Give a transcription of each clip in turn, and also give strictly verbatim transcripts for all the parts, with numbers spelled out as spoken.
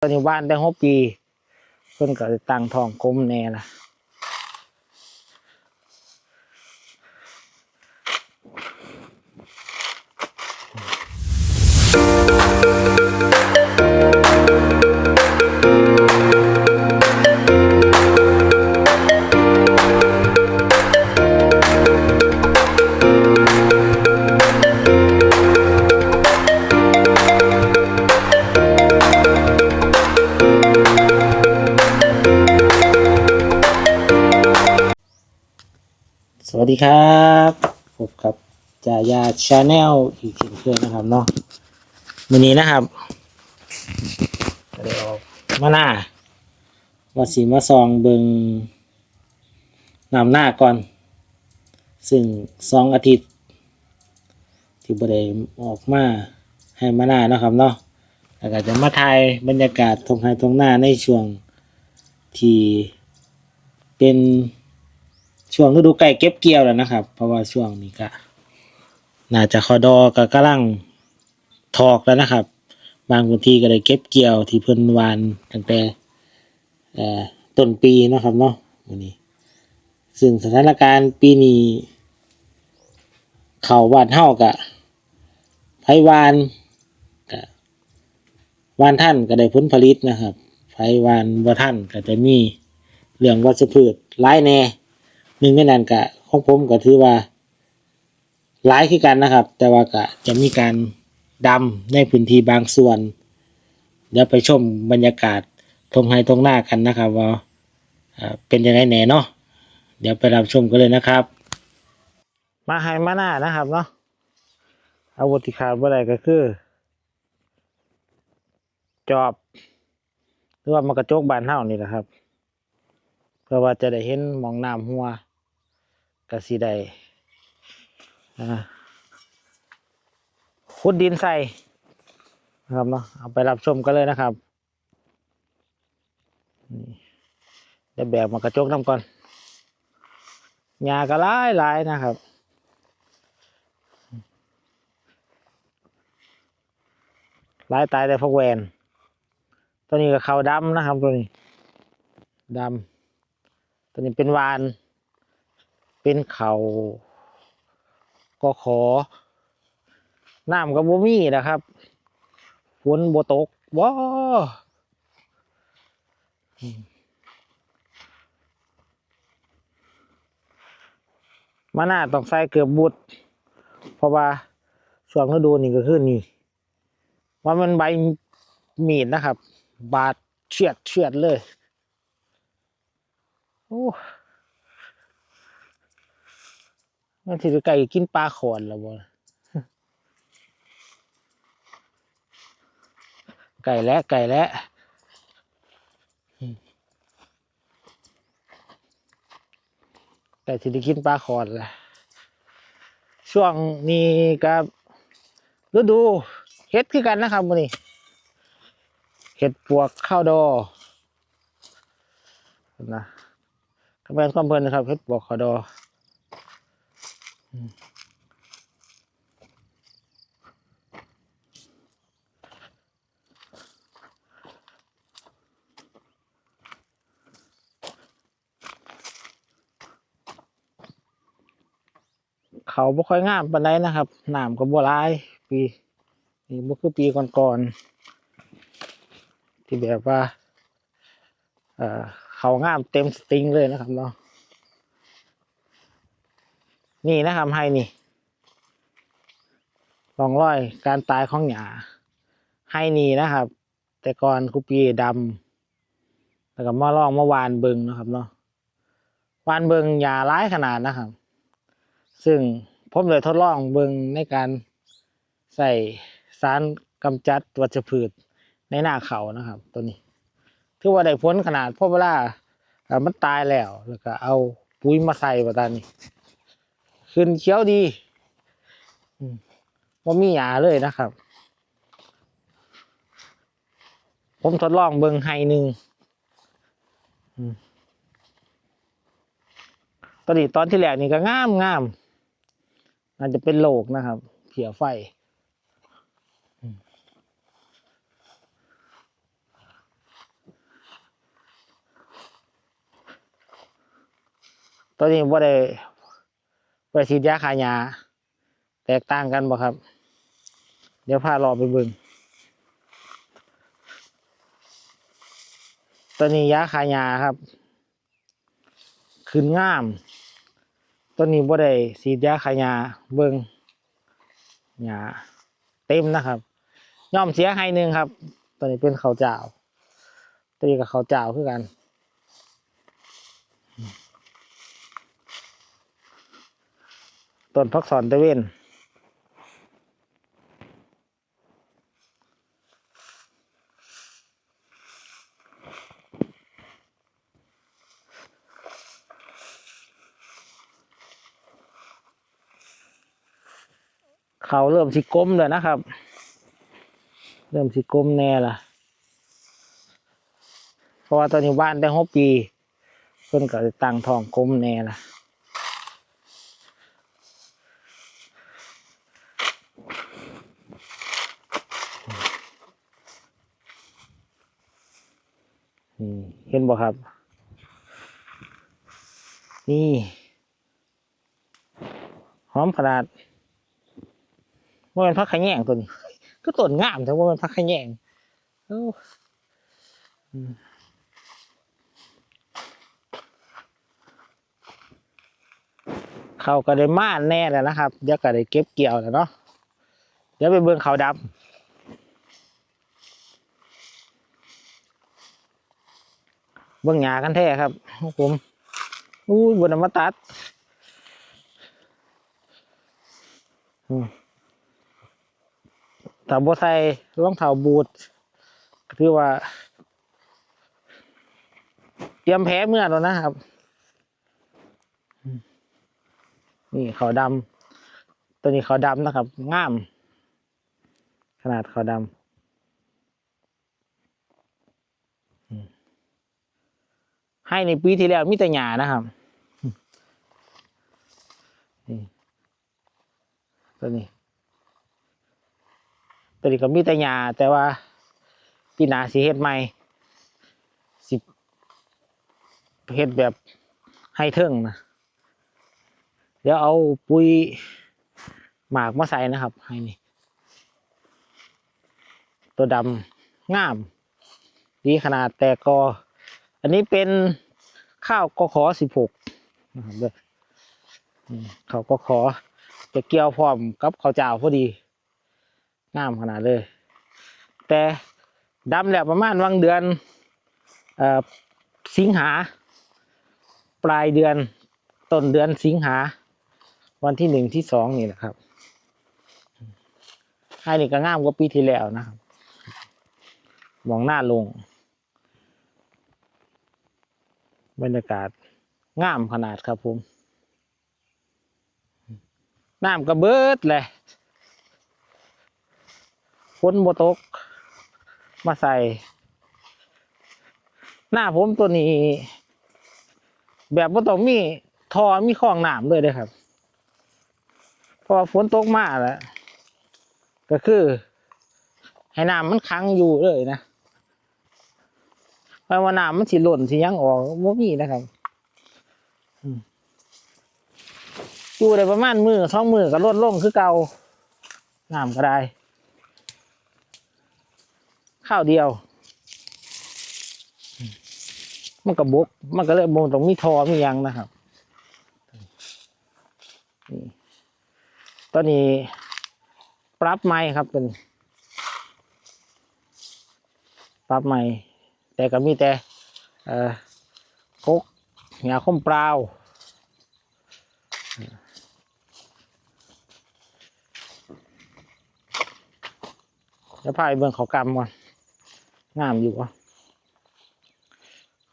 ตอนนี้หว่านได้หกปี เพิ่นก็ตั้งท้องกลมแน่ล่ะ สวัสดีครับ พบกับจ่ายา Channel อีกเช่นเคยนะครับเนาะ มื้อนี้นะครับ ก็ได้ออกมาหน้า ว่าสิมาส่องเบิ่งน้ำหน้าก่อน ซึ่งสองอาทิตย์ ที่บ่ได้ออกมาไฮ่มานาเนาะครับเนาะ แล้วก็จะมาถ่ายบรรยากาศท่งไฮ่ท่งนาในช่วงที่เป็นช่วงฤดูใกล้เก็บเกี่ยวแล้วนะครับ เพราะว่าช่วงนี้ก็น่าจะ ค.ด. ก็กำลังถอกแล้วนะครับ บางพื้นที่ก็ได้เก็บเกี่ยวที่เพิ่นหว่านตั้งแต่ เอ่อ ต้นปีเนาะครับเนาะ มื้อนี้ ซึ่งสถานการณ์ปีนี้ ข้าวบ้านเฮาก็ ไผหว่านก็ หว่านทันก็ได้ผลผลิตนะครับ ไผหว่านบ่ทันก็จะมีเรื่องวัชพืชหลายแหน่ หนึ่งในนั้นก็ของผมก็ถือว่า หลายคือกันนะครับ แต่ว่าก็จะมีการดำในพื้นที่บางส่วน เดี๋ยวไปชมบรรยากาศท่งไฮ่ท่งนากันนะครับ ว่า เอ่อ เป็นจั่งใดแหน่เนาะ เดี๋ยวไปรับชมกันเลยนะครับ มาไฮ่มานานะครับเนาะ อาวุธที่ขาดบ่ได้ก็คือ จอบ หรือว่าหมากกะจกบ้านเฮานี่แหละครับ เพื่อว่าจะได้เห็นหม่องน้ำหัว ก็สิได้ อ่า ขุดดินใส่นะครับเนาะ เอาไปรับชมกันเลยนะครับ นี่ เดี๋ยวแบกหมากกะจกนำก่อน หญ้าก็หลายหลายนะครับ หลายตายแต่พวกแวน ตัวนี้ก็ข้าวดำนะครับ ตัวนี้ดำ ตัวนี้เป็นหว่าน เป็นข้าว กข. น้ำก็บ่มีนะครับ ฝนบ่ตกบ่ มานาต้องใส่เกือบบุด เพราะว่าช่วงฤดูนี่ก็คือนี่ ว่ามันใบมีดนะครับ บาดเฉียดเฉียดเลย โอ้ มันสิได้ใกล้กินปลาขอนแล้วบ่ ใกล้แล้ว ใกล้แล้ว ใกล้สิได้กินปลาขอนแล้ว ช่วงนี้ก็ฤดูเห็ดคือกันนะครับ มื้อนี้ เห็ดปวก ค.ด. นะ ก็แม่นความเพิ่นนะครับ เห็ดปวก ค.ด. อืม เขาบ่ค่อยงามปานใดนะครับ น้ำก็บ่หลาย ปีนี้บ่คือปีก่อนๆ ที่แบบว่า เอ่อ เขางามเต็มสตริงเลยนะครับเนาะ นี่นะครับ ไฮ่นี่ ร่องรอยการตายของหญ้า ไฮ่นี่นะครับ แต่ก่อนครูปีดำ แล้วก็มาลองมาหว่านเบิ่งนะครับเนาะ หว่านเบิ่งหญ้าหลายขนาดนะครับ ซึ่งผมได้ทดลองเบิ่งในการใส่สารกำจัดวัชพืชในนาข้าวนะครับ ตัวนี้ ถือว่าได้ผลขนาด เพราะเวลา เอ่อ มันตายแล้ว แล้วก็เอาปุ๋ยมาใส่ ว่าตอนนี้ ขึ้นเขียวดี อืม บ่มีหญ้าเลยนะครับ ผมทดลองเบิ่งไฮ่หนึ่ง อืม ตอนนี้ตอนที่แรกนี่ก็งามงาม น่าจะเป็นโรคนะครับ เพลี้ยไฟ อืม ตัวนี้บ่ได้ไปฉีดยาฆ่าหญ้า แตกต่างกันบ่ครับ เดี๋ยวพาเลาะไปเบิ่ง ตัวนี้ยาฆ่าหญ้าครับ ขึ้นงาม ตัวนี้บ่ได้ฉีดยาฆ่าหญ้า เบิ่ง หญ้าเต็มนะครับ ยอมเสียไฮ่หนึ่งครับ ตัวนี้เป็นข้าวเจ้า ตัวนี้ก็ข้าวเจ้าคือกัน ต้นผักสอนตะเวน เขาเริ่มสิกลมแล้วนะครับ เริ่มสิกลมแน่ละ เพราะว่าตอนนี้หว่านได้หกปี เพิ่นก็ตั้งท้องกลมแน่ละ นี่ เห็นบ่ครับ นี่ หอมขนาด ว่าเป็นผักขะแยงตัวนี้ ก็ต้นงามแต่ว่าเป็นผักขะแยง โอ้ อืม เขาก็ได้มาแน่แล้วนะครับ เดี๋ยวก็ได้เก็บเกี่ยวแล้วเนาะ เดี๋ยวไปเบิ่งเขาดำ เบิ่งหญ้ากันแท้ครับ ของผม อู้ย บ่ได้มาตัด อืม ถ้าบ่ใส่รองเท้าบูท ก็ถือว่า เตรียมแพ้เมื่อแล้วนะครับ นี่เขาดำ ตัวนี้เขาดำนะครับ งาม ขนาดเขาดำ อืม ไฮ่ในปีที่แล้วมีแต่หญ้านะครับ นี่ ตัวนี้ ตัวนี้ก็มีแต่หญ้า แต่ว่าปีหน้าสิเฮ็ดใหม่ สิเฮ็ดแบบไฮ่เทิงนะ เดี๋ยวเอาปุ๋ยหมากมาใส่นะครับ ไฮ่นี่ ตัวดำงาม ดีขนาดแตกกอ อันนี้เป็นข้าว กข.สิบหก นะครับเด้อ อืม ข้าว กข.จะเกี่ยวพร้อมกับข้าวเจ้าพอดี งามขนาดเลย แต่ดำแล้วประมาณวังเดือน เอ่อ สิงหา ปลายเดือน ต้นเดือนสิงหา วันที่หนึ่งที่สองนี่แหละครับ ไฮ่นี่ก็งามกว่าปีที่แล้วนะครับ หม่องหน้าลง บรรยากาศงามขนาดครับผม น้ำก็เบิดแหละ ฝนบ่ตก มาใส่ หน้าผมตัวนี้ แบบบ่ต้องมีท่อมีคลองน้ำเลยเด้อครับ เพราะว่าฝนตกมาแล้ว ก็คือ ให้น้ำมันขังอยู่เลยนะ เพราะว่าน้ำมันสิล้นสิหยังออก บ่มีนะครับ อืม อยู่ได้ประมาณมื้อสองมื้อก็ลดลงคือเก่า น้ำก็ได้ คราวเดียว มันก็บก มันก็เลยบ่ต้องมีท่อมีหยังนะครับ นี่ ตอนนี้ปรับใหม่ครับ เป็น ปรับใหม่ แต่ก็มีแต่ เอ่อ กก หญ้าคมเปล่า เดี๋ยวพาไปเบิ่งเขากำก่อน งามอยู่บ่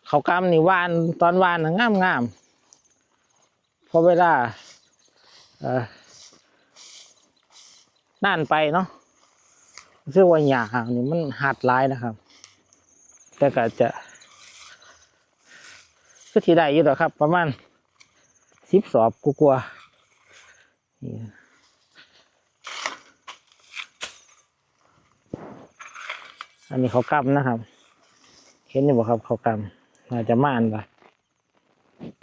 เขากำนี่หว่าน ตอนหว่านน่ะงามงาม พอเวลา เอ่อ นานไปเนาะ รู้สึกว่าหญ้านี่มันหัดหลายนะครับ แต่ก็จะ คือที่ได้อยู่ดอกครับ ประมาณสิบสอบกว่าๆ นี่ อันนี้เขากำนะครับ เห็นอยู่บ่ครับ เขากำ น่าจะม่านปะ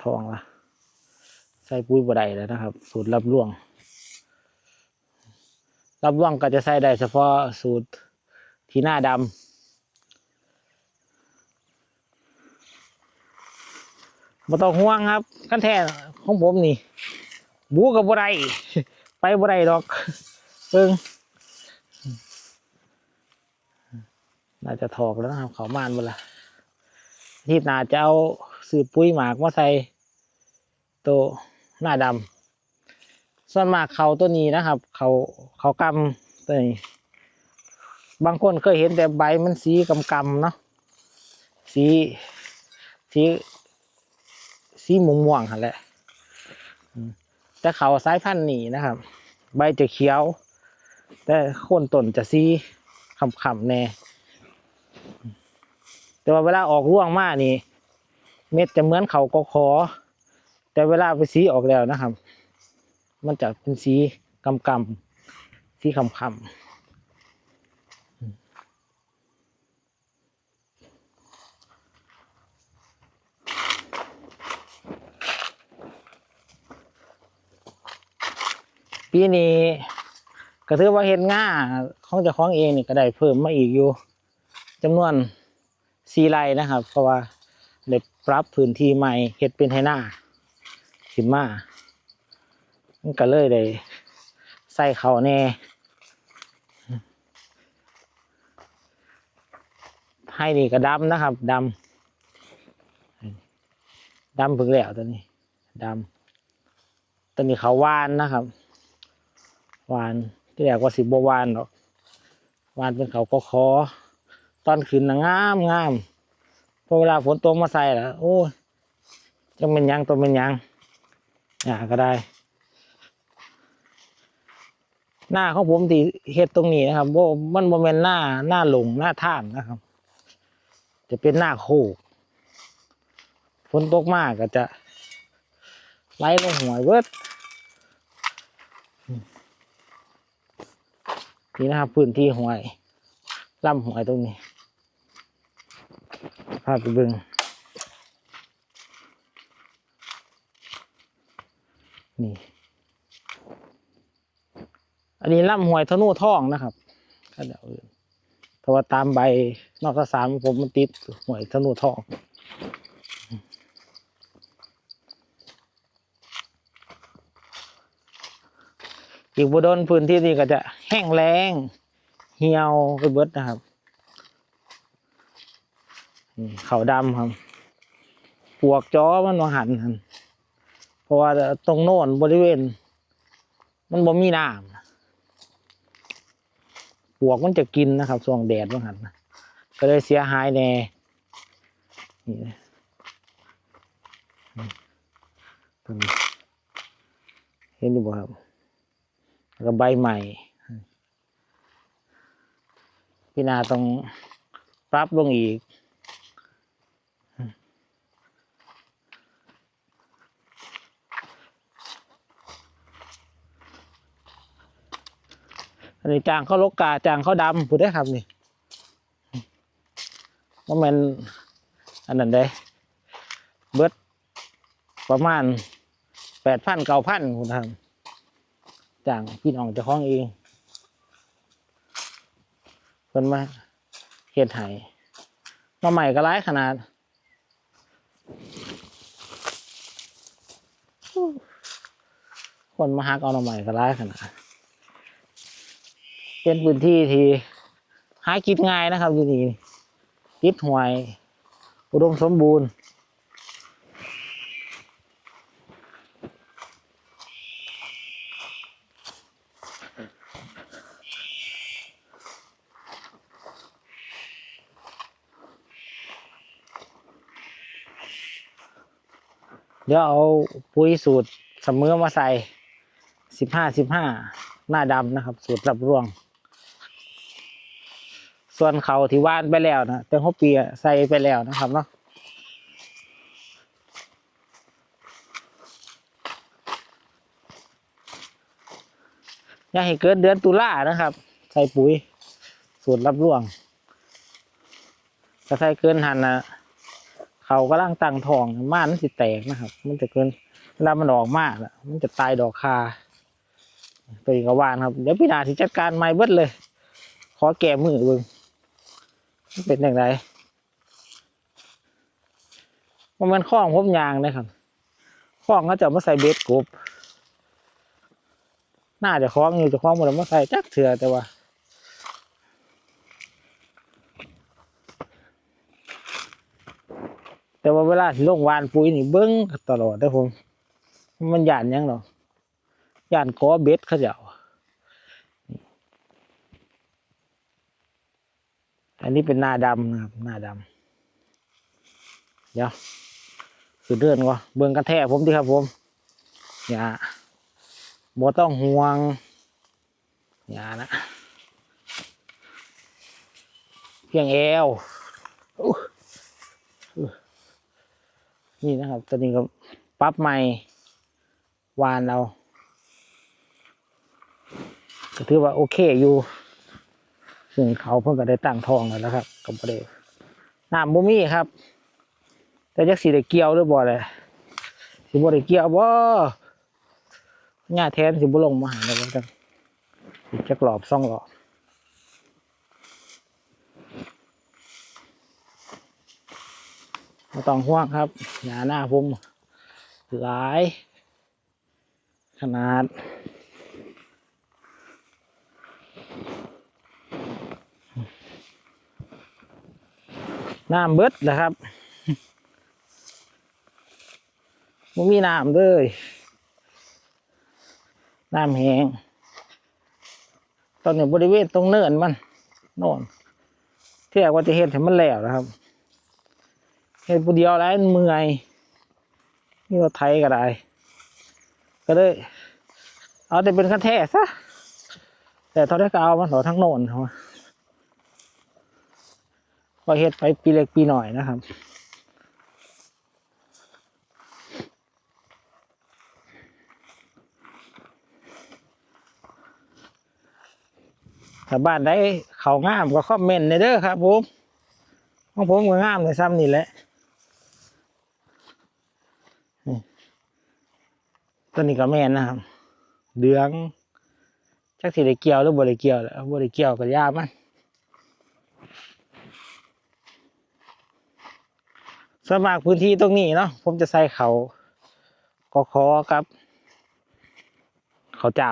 ทองละ ใส่ปุ๋ยบ่ได้แล้วนะครับ สูตรรับรวง รับรวงก็จะใส่ได้เฉพาะสูตรที่หน้าดำ บ่ต้องห่วงครับ คันแท้ของผมนี่ บูก็บ่ได้ ไปบ่ได้ดอก เบิ่ง น่าจะถอกแล้วนะครับ เขาม่านเบิ่งละ อาทิตย์หน้าจะเอาซื้อปุ๋ยหมากมาใส่ โตหน้าดำ ส่วนมากเขาตัวนี้นะครับ เขา เขากำตัวนี้ บางคนเคยเห็นแต่ใบมันสีกำๆเนาะ สี สี สีม่วงๆหั่นแหละ อืม แต่เขาสายพันธุ์นี้นะครับ ใบจะเขียว แต่โคนต้นจะสีคล้ำๆแน่ แต่ว่าเวลาออกรวงมานี่ เม็ดจะเหมือนเขากขอ แต่เวลาไปสีออกแล้วนะครับ มันจะเป็นสีกำๆ สีคล้ำๆ ปีนี้ก็ถือว่าเฮ็ดงาของเจ้าของเองนี่ก็ได้เพิ่มมาอีกอยู่ จำนวนสี่ไร่นะครับ เพราะว่าได้ปรับพื้นที่ใหม่ เฮ็ดเป็นไฮ่นาขึ้นมา มันก็เลยได้ใส่เขาแหน่ ไฮ่นี่ก็ดำนะครับ ดำ ดำเพิ่งแล้วตัวนี้ ดำ ตัวนี้เขาหว่านนะครับ หว่าน ที่แรกว่าสิบ่หว่านดอก หว่านเป็นเขากขอ ตอนขึ้นน่ะงามงาม พอเวลาฝนตกมาใส่ละ โอ้ย จักแม่นหยัง ตัวแม่นหยัง อ่า ก็ได้ นาของผมที่เฮ็ดตรงนี้นะครับ บ่ มันบ่แม่นนา นาหลง นาทานนะครับ จะเป็นนาโคก ฝนตกมาก็จะไหลลงห้วยเบิด นี่นะครับ พื้นที่ห้วย ลำห้วยตรงนี้ พาไปเบิ่ง นี่ อันนี้ลำห้วยธนูทองนะครับ เขาเจ้าเอิ้น เพราะว่าตามใบนอกสามผมมันติดห้วยธนูทอง อีกบ่โดนพื้นที่นี่ก็จะแห้งแล้ง เหี่ยวไปเบิดนะครับ นี่เขาดำครับ ปวกจอมันบ่หันหั่น เพราะว่าตรงโน้นบริเวณ มันบ่มีน้ำ ปวกมันจะกินนะครับ ช่วงแดดบ่หันนะ ก็เลยเสียหายแหน่ นี่นะ ต้นนี้ เห็นอยู่บ่ครับ แล้วก็ใบใหม่ ปีหน้าต้องปรับลงอีก อันนี้จ้างเขาลกกา จ้างเขาดำพู้นเด้อครับนี่ บ่แม่นอันนั้นเด้ เบิดประมาณแปดพัน เก้าพัน พู้นนะครับ จ้างพี่น้องเจ้าของเอง เพิ่นมาเฮ็ดให้ หน่อไม้ก็หลายขนาด คนมาหักเอาหน่อไม้ก็หลายขนาด เป็นพื้นที่ที่หากินง่ายนะครับ อยู่นี่ ติดห้วย อุดมสมบูรณ์ เดี๋ยวเอาปุ๋ยสูตรเสมอมาใส่ สิบห้า สิบห้า หน้าดำนะครับ สูตรรับรวง ส่วนเขาที่หว่านไปแล้วนะ แต่หัวปีอะใส่ไปแล้วนะครับเนาะ อย่าให้เกินเดือนตุลานะครับ ใส่ปุ๋ย สูตรรับรวง ถ้าใส่เกินหั่นนะ เขากำลังตั้งท้อง มันสิแตกนะครับ มันจะเกิน เวลามันออกมาน่ะ มันจะตายดอกคา ตัวนี้ก็หว่านครับ เดี๋ยวปีหน้าสิจัดการใหม่เบิดเลย ขอแก้มือเบิ่ง มันเป็นจั่งใด บ่แม่นคลองผมย่างเด้ครับ คลองเขาเจ้ามาใส่เบ็ดกบ หน้าเจ้าของอยู่ เจ้าของบ่ได้มาใส่จักเทื่อ แต่ว่า แต่ว่าเวลาสิลงหว่านปุ๋ยนี่เบิ่งตลอดเด้อผม มันย้านหยังดอก ย้านกอเบ็ดเขาเจ้า อันนี้เป็นนาดำนะครับ นาดำ เดี๋ยว คือเดินก่อน เบิ่งกันแท้ผมติครับผม อย่า บ่ต้องห่วง อย่านะ เพียงแอว อู้ อู้ นี่นะครับ ตัวนี้ก็ปรับใหม่ หว่านเอา ก็ถือว่าโอเคอยู่ ซึ่งเขาเพิ่นก็ได้ตั้งท้องแล้วนะครับ ก็บ่ได้ น้ำบ่มีครับ แต่จักสิได้เกี่ยวหรือบ่แหละ สิบ่ได้เกี่ยวบ่ หญ้าแทนสิบ่ลงมาหาแล้วว่าจั่ง อีกจักรอบสองรอบ บ่ต้องห่วงครับ หญ้านาผมหลาย ขนาด น้ำเบิดแล้วครับ บ่มีน้ำเลย น้ำแห้ง ตอนนี้บริเวณตรงเนินมัน โน่น ที่แรกว่าจะเฮ็ดให้มันแล้วนะครับ เฮ็ดผู้เดียวแล้วมันเมื่อย มีรถไถก็ได้ ก็เลย เอาแต่เป็นคันแท้ซะ แต่เท่าใดก็เอามันเถาะ ทางโน่นเขา ก็เฮ็ดไปปีเล็กปีน้อยนะครับ ถ้าบ้านใดเขางามก็คอมเมนต์แหน่เด้อครับผม ของผมก็งามในซ้ำนี่แหละ นี่ ต้นนี้ก็แม่นนะครับ เหลือง จักสิได้เกี่ยวหรือบ่ได้เกี่ยวแหละ บ่ได้เกี่ยวก็อย่ามัน ส่วนมากพื้นที่ตรงนี้เนาะ ผมจะใส่เขา กข กับ เขาเจ้า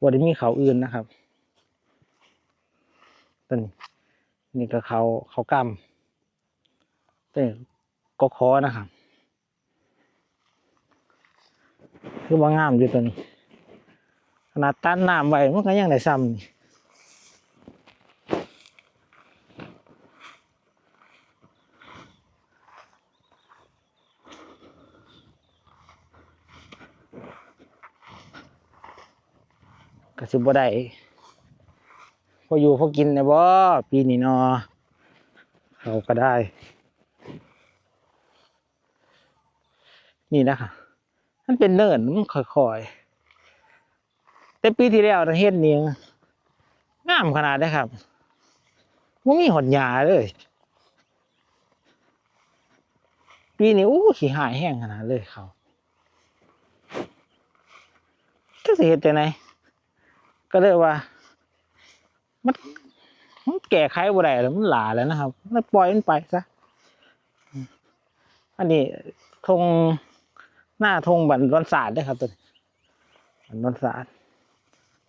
บ่ได้มีเขาอื่นนะครับ ต้นนี้ นี่ก็เขา เขากำ ต้นนี้ กข นะครับ คือว่างามอยู่ตัวนี้ ขนาดตันน้ำไว้มันก็ยังได้ซ้ำนี่ ก็สิบ่ได้ พออยู่พอกินแหน่บ่ ปีนี้เนาะ เขาก็ได้ นี่นะครับ มันเป็นเนิน มันค่อยๆ แต่ปีที่แล้วนะเฮ็ดนี่ งามขนาดเด้อครับ บ่มีฮอดหญ้าเลย ปีนี้ อู้ ขี้ฮ้ายแฮงขนาดเลยเขา จักสิเฮ็ดจั่งใด ก็เลยว่า มัน มันแก้ไขบ่ได้แล้ว มันหล้าแล้วนะครับ เลยปล่อยมันไปซะ อันนี้ทง หน้าทงบ้านดอนสาดเด้อครับ ตัวนี้ บ้านดอนสาด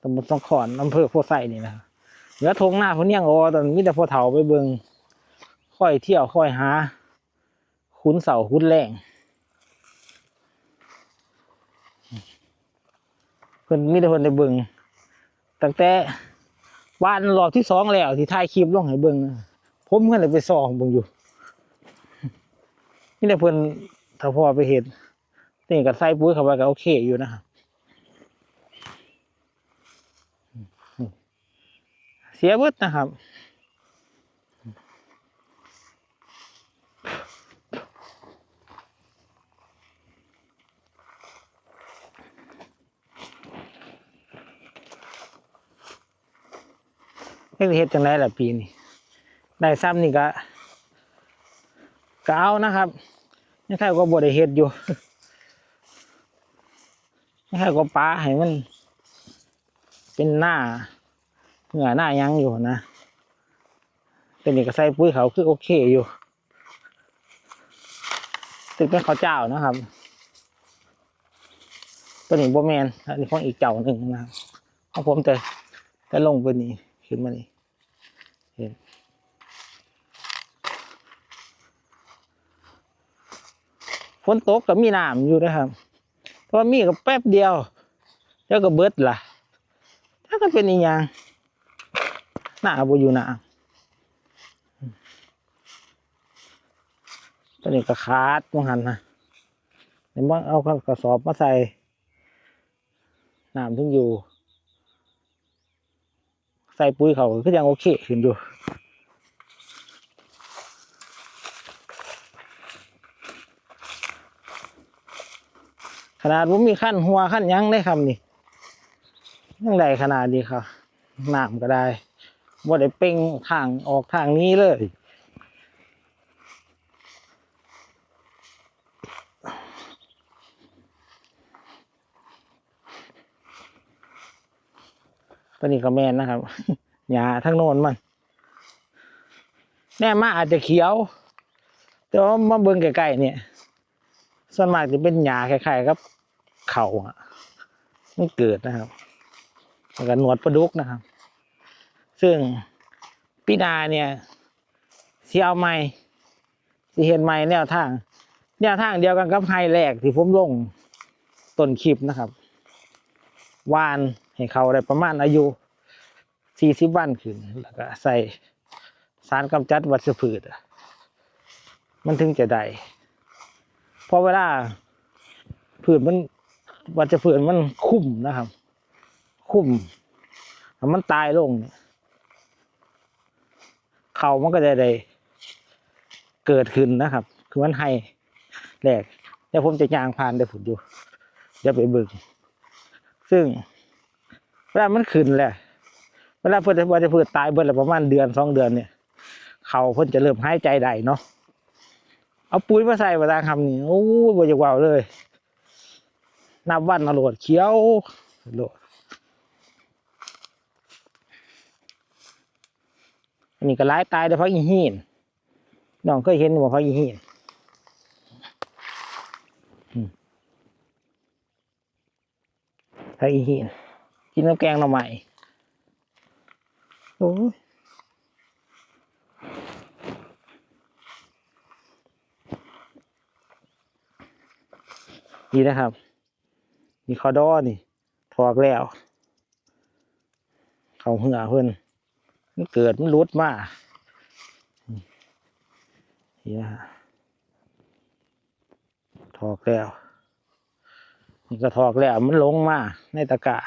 ตำบลสังขร อำเภอโพธิ์ไซนี่นะครับ เหลือทงหน้าพะเนียง โอ้ ตอนมีแต่พ่อเฒ่าไปเบิ่ง ค่อยเที่ยว ค่อยหา ขุนเสาขุนแรง เพิ่นมีแต่เพิ่นได้เบิ่ง ตั้งแต่หว่านรอบที่สองแล้วที่ถ่ายคลิปลงให้เบิ่งนะ ผมเพิ่นได้ไปส่องเบิ่งอยู่ มีแต่เพิ่น ถ้าพ่อไปเฮ็ด นี่ก็ใส่ปุ๋ยเข้าไปก็โอเคอยู่นะครับ เสียเบิดนะครับ เฮ็ด เฮ็ดจั่งใดล่ะปีนี้ ได้ซ้ำนี่ก็ ก็เอานะครับ ยังไงก็บ่ได้เฮ็ดอยู่ ให้ก็ปาให้มัน เป็นหน้าเหงือหน้าหยังอยู่นะ ตัวนี้ก็ใส่ปุ๋ยเขาคือโอเคอยู่ ตึกเป็นข้าวเจ้านะครับ ตัวนี้บ่แม่น อันนี้ของอีกเจ้าหนึ่งนะครับ ของผมแต่ แต่ลงไปนี่ ขึ้นมานี่ เห็น ฝนตกก็มีน้ำอยู่นะครับ แต่ว่ามีก็แป๊บเดียว แล้วก็เบิดละ แล้วก็เป็นอีหยัง หน้าบ่อยู่หน้า ตัวนี้ก็ขาดว่าหั่นนะ เดี๋ยวมาเอากระสอบมาใส่ น้ำถึงอยู่ ใส่ปุ๋ยเขาก็คือยังโอเคขึ้นอยู่ ขนาดบ่มีคันหัวคันหยังเลยครับนี่ ยังได้ขนาดนี้ครับ น้ำก็ได้ บ่ได้เป่งทางออกทางนี้เลย ตัวนี้ก็แม่นนะครับ หญ้าทั้งโน้นมัน แนมมาอาจจะเขียว แต่ว่ามาเบิ่งใกล้ๆเนี่ย ส่วนมากจะเป็นหญ้าคล้ายๆกับเขาอะ มันเกิดนะครับ แล้วก็หนวดปลาดุกนะครับ ซึ่งปีหน้าเนี่ย สิเอาใหม่ สิเฮ็ดใหม่แนวทาง แนวทางเดียวกันกับไร่แรกที่ผมลงต้นคลิปนะครับ หว่านให้เขาได้ประมาณอายุ สี่สิบวันขึ้น แล้วก็ใส่สารกำจัดวัชพืชอะ มันถึงจะได้ เพราะเวลาพืชมัน วัชพืชมันคุ้มนะครับ คุ้ม ถ้ามันตายลงเนี่ย เขามันก็จะได้เกิดขึ้นนะครับ คือมันไร่แรก เดี๋ยวผมจะย่างผ่านเด้อผมอยู่ เดี๋ยวไปเบิ่ง ซึ่ง เวลามันขึ้นแหละ เวลาเพิ่นว่าจะพืชตายเบิดแล้วประมาณเดือนสองเดือนเนี่ย เขาเพิ่นจะเริ่มหายใจได้เนาะ เอาปุ๋ยมาใส่ว่าตางคำนี่ โอ้ย บ่อยากเว้าเลย นับวันเอาโลด เขียวโลด อันนี้ก็หลายตายแต่ผักอีหิน น้องเคยเห็นบ่ผักอีหิน อืม ผักอีหิน กินกับแกงหน่อไม้ โอ้ย นี่นะครับ นี่เขาดอนี่ ถอกแล้ว เขาเหือเพิ่น มันเกิด มันหลุดมา นี่นะฮะ ถอกแล้ว นี่ก็ถอกแล้ว มันลงมาในตะกร้า